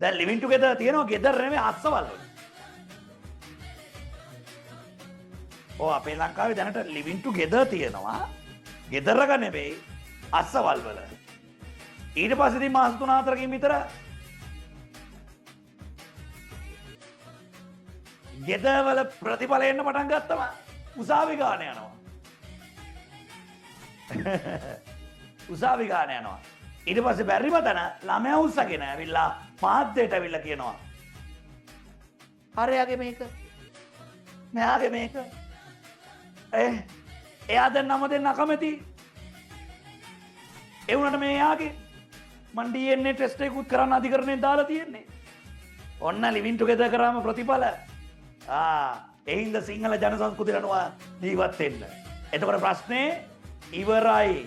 දැන් living together තියෙනවා ගෙදර නෙමෙයි අස්සවල් වල. ඔව්, අපේ ලංකාවේ දැනට ලිවිං ටුගෙදර් තියෙනවා. ගෙදරක නෙමෙයි, අස්සවල් වල. ඊට පස්සේ ඉතින් මාස 3-4කින් විතර ගෙදරවල ප්‍රතිඵල එන්න පටන් ගත්තම උසාවි ගාන යනවා. උසාවි ගාන යනවා. ඊට පස්සේ බැරිම තැන ළමයා උස්සගෙන ඇවිල්ලා මාධ්‍යයට ඇවිල්ලා කියනවා, අරයාගේ මේක, මෙයාගේ මේක, එයා දැන් නම දෙන්න අකමැති. ඒ වුණාට මේ එයාගේ මං DNA test එකකුත් කරන්න අධිකරණයෙන් දාලා තියෙන්නේ. ඔන්න ලිවිං ටුගෙදර් කරාම ප්‍රතිඵල. ඒ හින්දා සිංහල ජන සංස්කෘතිය අනුව ජීවත් වෙන්න. එතකොට ප්‍රශ්නේ ඉවරයි.